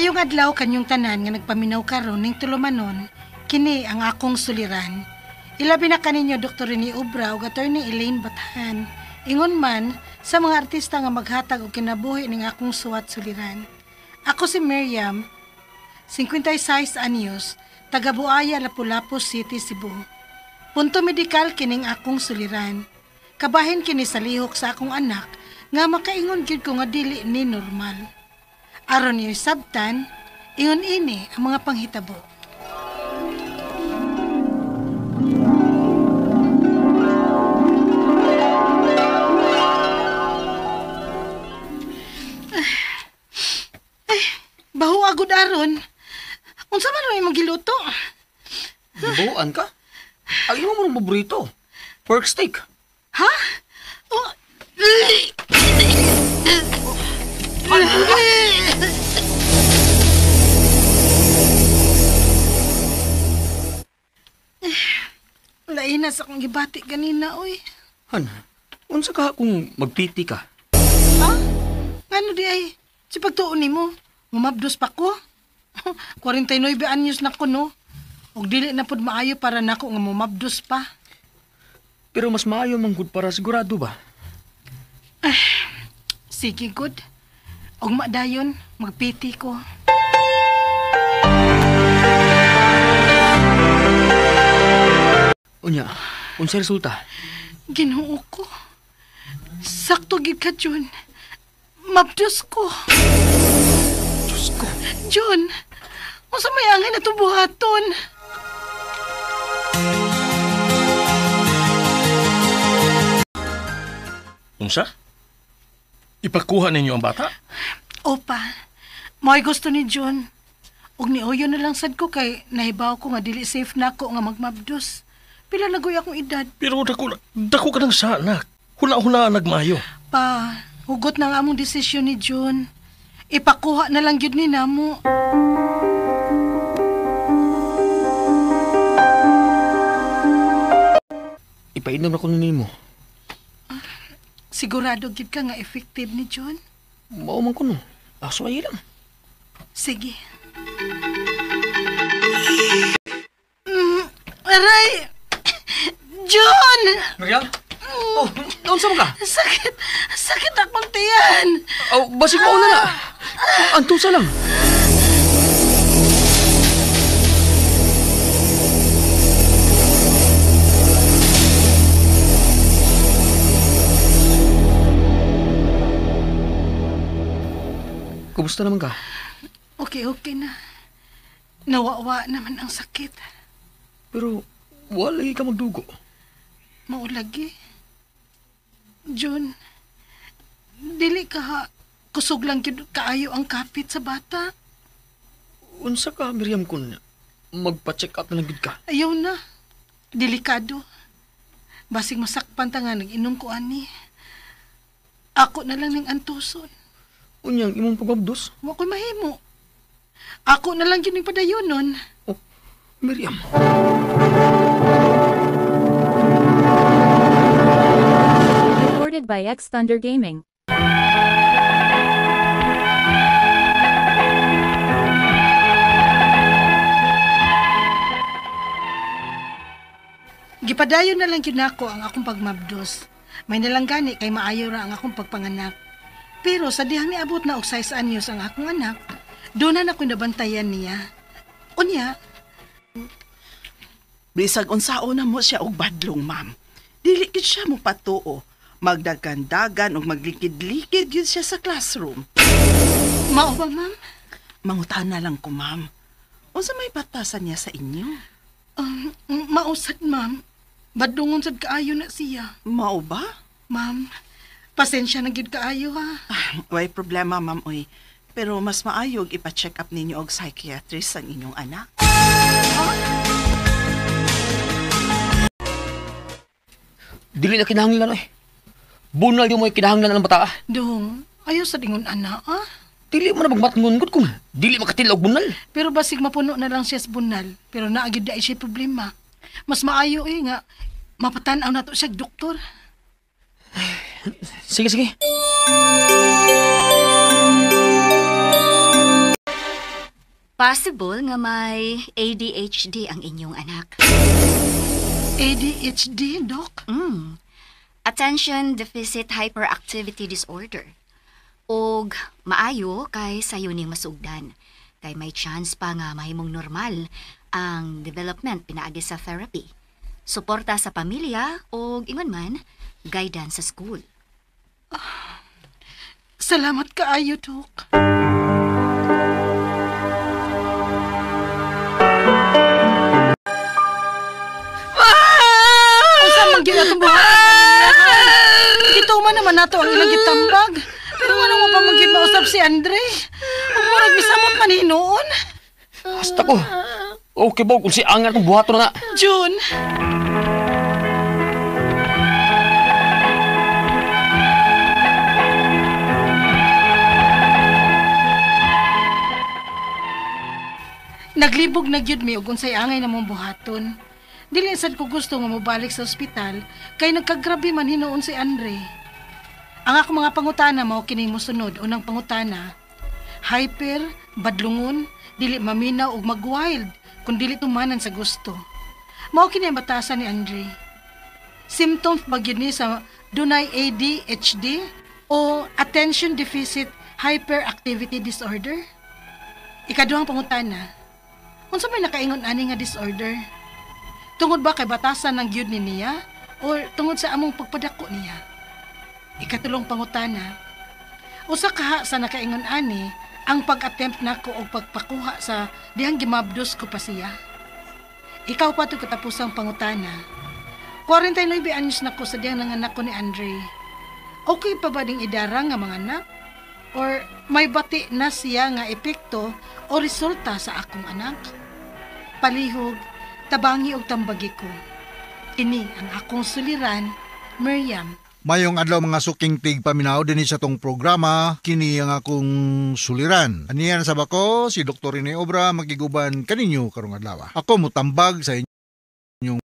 Maayong adlaw kanyong tanan nga nagpaminaw karon ning tulumanon, kini ang akong suliran. Ilabi na kaninyo Dr. Rene Obra ug Attorney Elaine Bathan. Ingon man sa mga artista nga maghatag og kinabuhi ning akong suwat suliran. Ako si Miriam, 56 anyos, taga Buaya, Lapu-Lapu City, Cebu. Punto medikal kining akong suliran. Kabahin kini sa lihok sa akong anak nga makaingon gyud ko nga dili ni normal. Aron niyo sabtan, ingon ini ang mga panghitabo. Ay, baho agud aron. Unsa man ang imong giluto? Gibuan ka? Ang imo mo ng paborito. Pork steak. Ha? Oh. Lain na sa akong gibati ganina, oy. Han, unsa ka kung magpiti ka? Ha? Ngano di ay? Si pagtuon nimo, mumabdos pa ko. 49 anyos na ko, no? Og dili na pud maayo para nako nga mumabdos pa. Pero mas maayo man gud para sigurado ba? Ay, sige, good. Og madayon, magpiti ko. Unya, unsa resulta? Ginoo ko. Sakto gid ka, Jun. Mabdos ko. Diyos ko. Jun, unsa may angay na buhaton? Unsa? Ipakuha ninyo ang bata? Opa, mao'y gusto ni Jun. Og niuyo na lang sad ko kay nahibaw ko nga dili safe na ako nga magmabdos. Pila na goy akong edad. Pero dako ka ng sanak. Huna-huna nagmayo. Pa, hugot na nga among desisyon ni Jun. Ipakuha na lang gyud ni namo. Ipainom na ko nimo. Sigurado gyud ka nga effective ni Jun? Mao man kuno. Aso ay lang. Sige. Aray! Jun! Miriam? Oh, naunsa man ka? Sakit! Sakit akong tiyan! Oh, basig mauna na! Antusa lang! Kumusta naman ka? Okay na. Nawawa naman ang sakit. Pero wala ka magdugo. Maulagi. Jun, dili ka ha. Kusog lang gyud kaayo ang kapit sa bata. Unsa ka, Miriam, kung magpa-check up na lang gyud ka? Ayaw na. Delikado. Basig masakpan ta nga nag-inom ko ani. Ako na lang ning antuson. Unyang imong pagmabdos? Wa ko'y mahimo. Ako na lang gyud ning padayonon. Oh, Miriam. Recorded by X Thunder Gaming. Gipadayon na lang gyud nako ang akong pagmabdos. May nalang gani kay maayo ra ang akong pagpanganak. Pero sa dihang niabot na og 6 anyos ang akong anak, doon na ako'y nabantayan niya. Unya, bisag unsaon na mo siya og badlong, ma'am. Dili gid siya mo patuo. Magdagandagan og maglikid-likid gyud siya sa classroom. Mao ba, ma'am? Mangutana lang ko, ma'am. Unsa may batasan niya sa inyo? Mausad, ma'am. Badlongon sad kaayo na siya. Mao ba? Ma'am, pasensya na gyud kaayo ha. Way problema, ma'am, oy. Pero mas maayog ipa-check up ninyo og psychiatrist ang inyong anak. Huh? Dili na kinahanglan oy. Bunal yung mo'y kinahanglan ng bata. Dong, ayaw sa dingon ana ah. Dili mo na magmatngon gud kung dili makatil og bunal. Pero basig mapuno na lang siya sa bunal. Pero naagid na siya problema. Mas maayo eh nga mapatan-aw na to siya doktor. Sige, sige. Possible nga may ADHD ang inyong anak. ADHD, Doc? Attention Deficit Hyperactivity Disorder. Og maayo kay sayo ning masugdan. Kay may chance pa nga mahimong normal ang development pinaagi sa therapy. Suporta sa pamilya og ingon man guidance sa school. Salamat kaayo, Doc. Unsa man gyud atong buhaton? Gituman naman nato ang ilang gitambag. Pero wala mo pa man gyud mausab si Andre. Ug murag misamot man hinuon. Hasta ko. Okay ba kung si angat kong buhaton na. June. Naglibog na gyud mi og unsay angay namong buhaton. Dili sad ko gusto nga mobalik sa ospital kay nagkagrabe man hinuon si Andre. Ang akong mga pangutana mao kining mosunod. Unang pangutana, hyper, badlungon, dili maminaw og mag-wild kung dili tumanan sa gusto. Mao kini ang batasan ni Andre. Symptoms ba gyud ni sa dunay ADHD o Attention Deficit Hyperactivity Disorder? Ikaduhang pangutana, unsa may nakaingon ani nga disorder? Tungod ba kay batasan ng gyud ni niya or tungod sa among pagpadako niya? Ikatulong pangutana, usa kaha sa nakaingon ani ang pag-attempt nako og pagpakuha sa dihang gimabdos ko pa siya? Ikaw pa to katapusang pangutana. 49 anyos nako sa dihang nanganak ko ni Andre. Okay pa ba ding idara nga mga anak? Or may bati na siya nga epekto o resulta sa akong anak? Palihog, tabangi og tambagi ko. Kini ang akong suliran, Miriam. Mayong adlaw mga suking tig paminaw dinhi sa tong programa, kini ang akong suliran. Aniyan sa bako si Dr. Rene Obra magiguban kaninyo karong adlaw. Ako mutambag sa inyong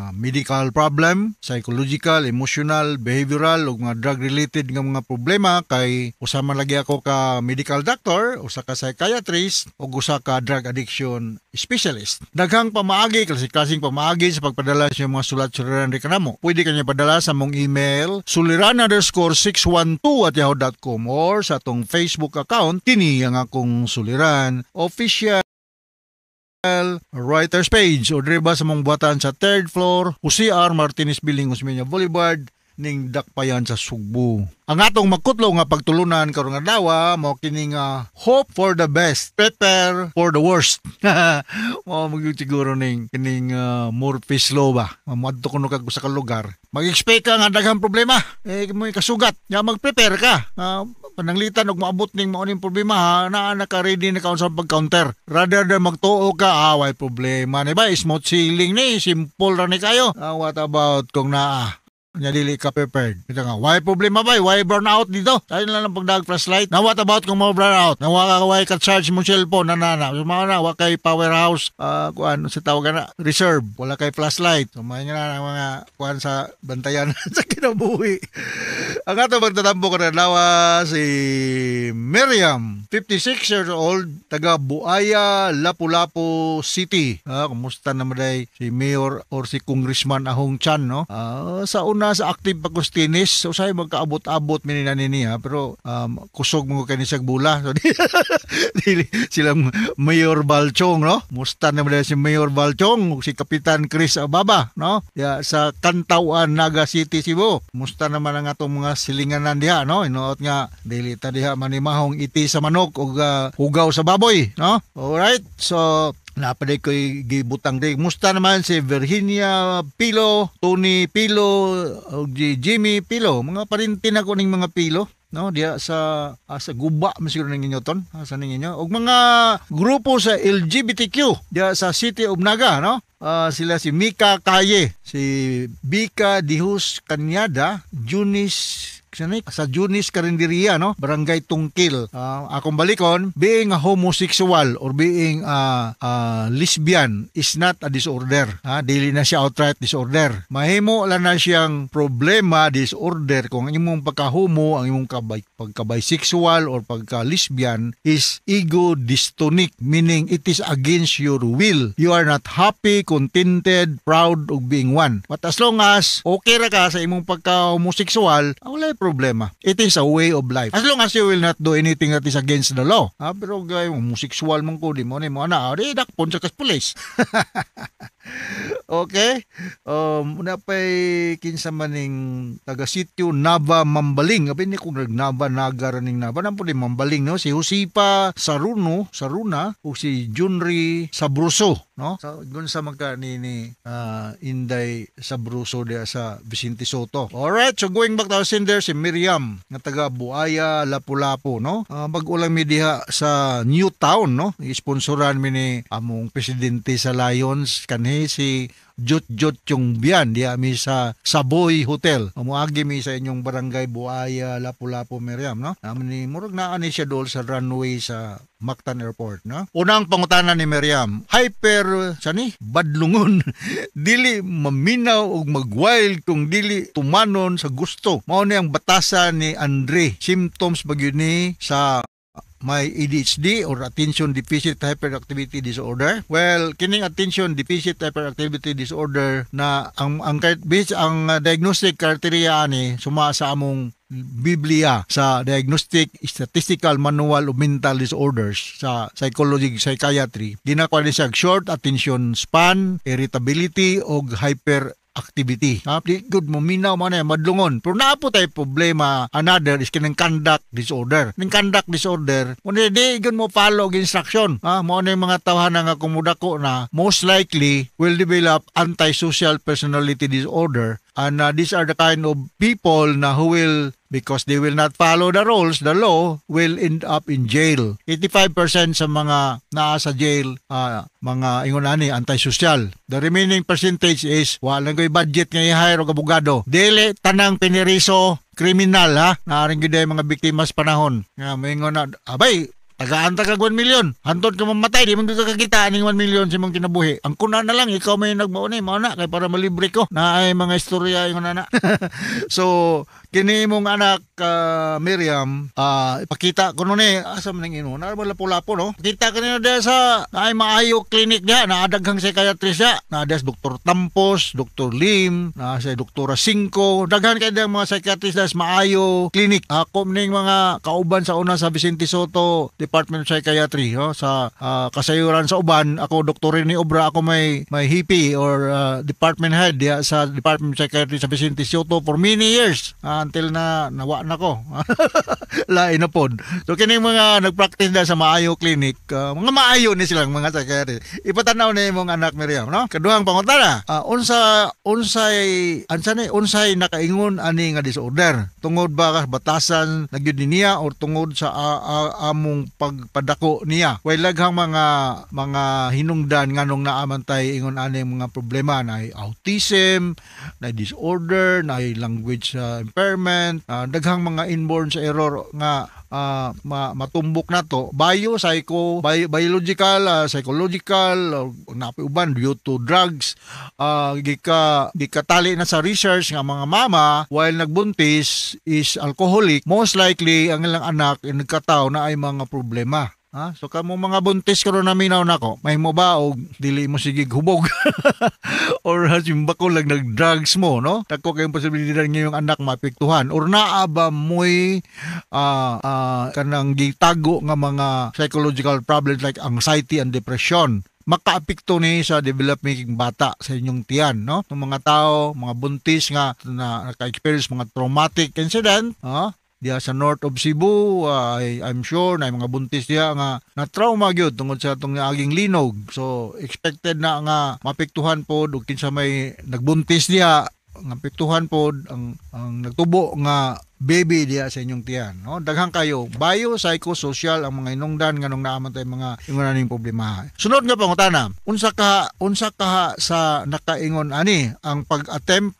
medical problem, psychological, emotional, behavioral ug mga drug related nga mga problema kay usa man lagi ako ka medical doctor, usa ka psychiatrist ug usa ka drug addiction specialist. Daghang pamaagi, klase-klaseng pamaagi sa pagpadala sa mga sulat suliran ri kanamo. Pwede kanya padala sa mong email suliran_612@yahoo.com or sa atong Facebook account kini ang akong suliran official writers page o diri ba sa mong buhatan sa 3rd floor Jose R. Martinez Building, Osmeña Boulevard ning Dakpayan sa Sugbo. Ang atong magkutlo nga pagtulunan karong adlaw mao kini nga hope for the best, prepare for the worst. Mao magyud siguro ning kining Murphy's Law ba. Moadto kuno kag usa ka lugar, mag-expect ka nga daghang problema, mo kasugat. Ya mag-prepare ka. Pananglitan og moabot ning mao ning problema ha, naa naka-ready na ka sa pag-counter. Rather than magtuo ka, way problema ni ba, smooth sailing ni, simple ra ni kayo. What about kung naa? Nya dili ka prepared. Ito nga, why problema ba? Why burn out dito? Tayo na lang pagdag flashlight. Now what about kung mo burn out? Now why ka charge mo cellphone? Na na na. So, mga na, wa kay powerhouse, kuan sa tawag na, reserve. Wala kay flashlight. So mga na mga kuan sa bantayan sa kinabuhi. Ang ato magtatampo ka na lawa si Miriam, 56 years old, taga Buaya, Lapu-Lapu City. Kumusta naman day si Mayor or si Congressman Ahong Chan, no? Sa una sa active pagkustinis, so usahay magkaabot-abot minina niya, pero kusog mo kay ni siyag bula. So, dili silang Mayor Balchong, no? Musta naman si Mayor Balchong, si Kapitan Chris Ababa, no? Ya, sa Kantawan, Naga City, Cebu. Musta naman ang atong mga silinganan diha, no? Inuot nga dili ta diha manimahong iti sa manok ug hugaw sa baboy, no? Alright, so napaday ko'y gibutang day. Musta naman si Virginia Pilo, Tony Pilo, ug Jimmy Pilo. Mga parintin ako ning mga Pilo, no? Diha sa sa guba man siguro ning inyo ton, sa ning inyo. Ug mga grupo sa LGBTQ diha sa City of Naga, no? Sila si Mika Kaye, si Bika Dihus Kanyada, Junis sa Junis Karinderia, no, Barangay Tungkil. Akong balikon, being a homosexual or being a lesbian is not a disorder. Ha, dili na siya outright disorder. Mahimo lang na siyang problema, disorder, kung ang imong pagka-homo, ang imong pagka-bisexual or pagka-lesbian is ego dystonic, meaning it is against your will. You are not happy, contented, proud of being one. But as long as okay ra ka sa imong pagka-homosexual, wala problema. It is a way of life. As long as you will not do anything that is against the law. Ha, pero gay homosexual man ko, di mo ni mo ana, di dakpon sa kas pulis. Okay? Una pa'y kinsa man ning taga sitio Nava Mambaling. Abi ni kung nagnava naga ning Nava nampo ni Mambaling, no, si Josipa Saruno, Saruna o si Junri Sabruso, no? Sa gun sa magka ni Inday Sabruso diya sa Vicente Soto. Alright, so going back to our sender, si Miriam nga taga Buaya, Lapu-Lapu, no? Bag-o lang mi diha sa New Town, no? Isponsoran mi ni among presidente sa Lions kanhi, si Jot Jot Chongbian, diha mi sa Savoy Hotel. Moagi mi sa inyong barangay Buaya, Lapu-Lapu, Miriam, no? Naman ni murag naa ni siya dol sa runway sa Mactan Airport, no? Unang pangutana ni Miriam, hyper sani badlungon, dili maminaw og magwild kung dili tumanon sa gusto. Mao ni ang batasan ni Andre. Symptoms ba gyud ni sa may ADHD or attention deficit hyperactivity disorder? Well, kining attention deficit hyperactivity disorder na ang diagnostic criteria ani suma sa among Biblia sa Diagnostic Statistical Manual of Mental Disorders sa psychology, psychiatry. Ginakuha ni siya short attention span, irritability og hyper activity. Ha, di good mo minaw man na madlungon. Pero naa po tay problema, another is kining conduct disorder. Ning conduct disorder, mo di di gyud mo follow og instruction. Ha, mo na yung mga tawhan nga kung mudako na, most likely will develop antisocial personality disorder, and these are the kind of people na who will, because they will not follow the rules, the law, will end up in jail. 85% sa mga naa sa jail, mga ingon ani antisocial. The remaining percentage is wala ko'y budget nga i-hire og abogado. Dili tanang piniriso kriminal, ha. Naaring gyud ay mga biktima sa panahon. Nga moingon na, abay, tagaan ta kag 1 million. Hantod ka mamatay, di man ka kakita aning 1 million sa imong kinabuhi. Ang kuna na lang, ikaw may nagmaunay, mao na, kay para malibre ko. Na ay mga istorya ingon na. So, kini imong anak, Miriam, ipakita ko ni, asa man ning ino, naa ba Lapu-Lapu, no? Pakita kanino diya sa naay Maayo Clinic diya, naa daghang psychiatrist diya. Naa diya si Dr. Tampos, Dr. Lim, naa si Dr. Cinco, daghan kay mga psychiatrist diya sa Maayo Clinic. Ako ning mga kauban sa una sa Vicente Soto Department of Psychiatry, no? Sa kasayuran sa uban, ako Dr. Rene Obra, ako may hippie or department head diya sa Department of Psychiatry sa Vicente Soto for many years, until na nawa na ko. Lain na pod. So kining mga nagpractice na sa Maayo Clinic, mga maayo ni silang mga psychiatrist. Ipatanaw na imong anak, Miriam, no? Kaduhang pangutana, unsa unsay ansa ni unsay nakaingon ani nga disorder? Tungod ba ka batasan na gyud niya or tungod sa among pagpadako niya? Way laghang mga hinungdan nganong naa man tay ingon ani mga problema na autism, na disorder, na language impairment, daghang mga inborn sa error nga matumbok nato bio psycho bio, biological, psychological or napi uban due to drugs. Gikatali na sa research nga mga mama while nagbuntis is alcoholic, most likely ang ilang anak ay nagkataw na ay mga problema. Ha? So kamo mga buntis karon na minaw nako, may mo ba og dili mo sige hubog or hasimba ko lang nag-drugs mo, no? Dako kayong posibilidad ngayong anak maapektuhan or naa ba mo'y kanang gitago nga mga psychological problems like anxiety and depression, makaapekto ni sa development bata sa inyong tiyan, no? Ng mga tao, mga buntis nga na naka-experience mga traumatic incident, ha? Diya sa north of Cebu, I'm sure na mga buntis diya nga na trauma gyud tungod sa atong aging linog. So expected na nga maapektuhan pod og kinsa may nagbuntis diya. nga apektuhan pod ang nagtubo nga baby diya sa inyong tiyan, no? Daghan kayo biopsychosocial ang mga hinungdan nganong naa man tay mga ingon aning problema. Sunod nga pangutana, unsa ka sa nakaingon ani ang pag-attempt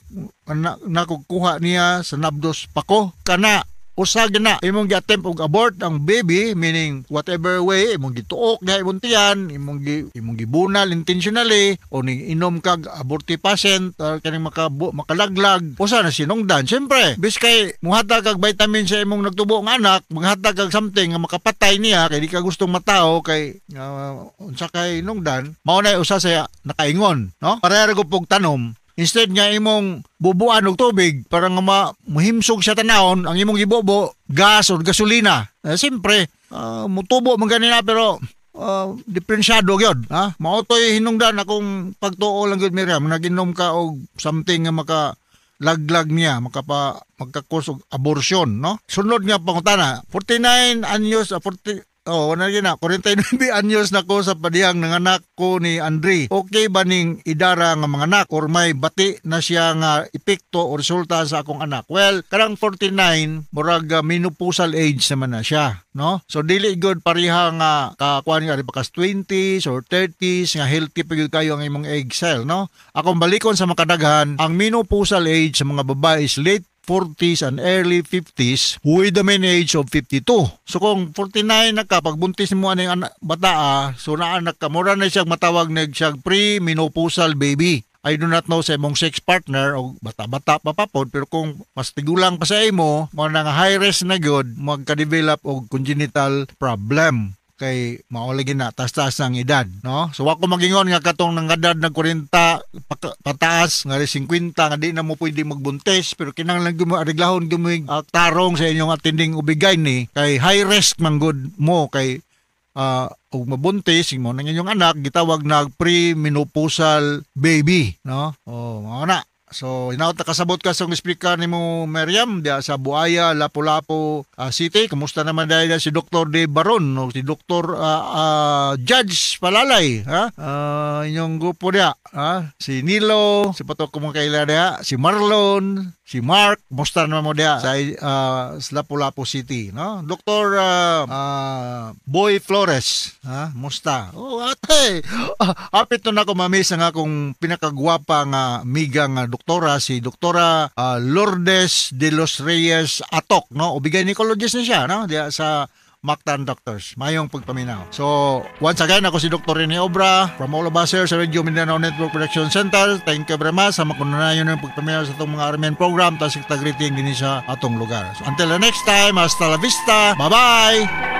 na, nakukuha niya sa nabdos pa ko kana, usa na imong gi-attempt og abort ang baby, meaning whatever way imong gituok niya imong tiyan, imong gibunal intentionally, o ning inom kag abortifacient kaning makalaglag, usa na sinungdan. Siyempre, bis kay muhatag kag vitamin sa imong nagtubo nga anak, maghatag kag something nga makapatay niya kay di ka gustong matao kay unsa kay nungdan, mao na usa sa nakaingon, no? Pareha ra pug tanom. Instead nga imong bubuan og tubig para nga muhimsog siya tanawon, ang imong gibobo gas or gasolina. Siyempre, mutubo man gani na pero diferensyado gyud, ha? Mao to'y hinungdan akong pagtuo lang gyud, Miriam, naginom ka og something nga maka laglag niya, magka-cause og abortion, no? Sunod nga pangutana, 49 anyos, 40. Oh, wala na, 49 anyos na ko sa padihang nanganak ko ni Andre. Okay ba ning idara nga mga anak or may bati na siya nga epekto o resulta sa akong anak? Well, karang 49, murag menopausal age naman na siya, no? So dili good pareha nga kakuan nga pa kas 20s or 30s nga healthy pa gyud kayo ang imong egg cell, no? Akong balikon sa makadaghan, ang menopausal age sa mga babae is late 40s and early 50s with the mean age of 52. So kung 49 na ka, pagbuntis mo aning anak, bata, so naa ka, mura na siyang matawag na siyang pre-menopausal baby. I do not know sa imong sex partner o bata-bata pa papod, pero kung mas tigulang pa sa imo, mo na nga high risk na gyud magka-develop og congenital problem kay mao lagi na taas-taas ang edad, no? So wa ko magingon nga katong nangadad nag 40 pataas nga 50 nga di na mo pwede magbuntis, pero kinahanglan gyud mo areglahon gyud mo tarong sa inyong attending OB-GYN ni kay high risk man gud mo kay ug mabuntis mo nang inyong anak gitawag nag pre-menopausal baby, no? Oh, mao na. So, hinaot nakasabot ka sa speaker nimo, Miriam, diya sa Buaya, Lapu-Lapu City. Kumusta naman dahil si Dr. De Baron, no? Si Dr. Judge Palalay, ha? Inyong grupo diya, ha? Si Nilo, si Pato ko mga kaila diya, si Marlon, si Mark, kumusta naman mo diya sa Lapu-Lapu City, no? Dr. Boy Flores, ha? Musta? Oh, ate. Hapit na ako mamiss ang akong pinakagwapa nga amiga nga doktora, si Doktora Lourdes de los Reyes Atok, no? OB-gynecologist na siya, no? Diya sa Mactan Doctors. Mayong pagpaminaw. So, once again, ako si Dr. Rene Obra from all of us here sa Radio Mindanao Network Production Center. Thank you very much sa makunayon ng pagpaminaw sa atong mga RMN program, tas greeting din sa atong lugar. So, until the next time, hasta la vista. Bye-bye!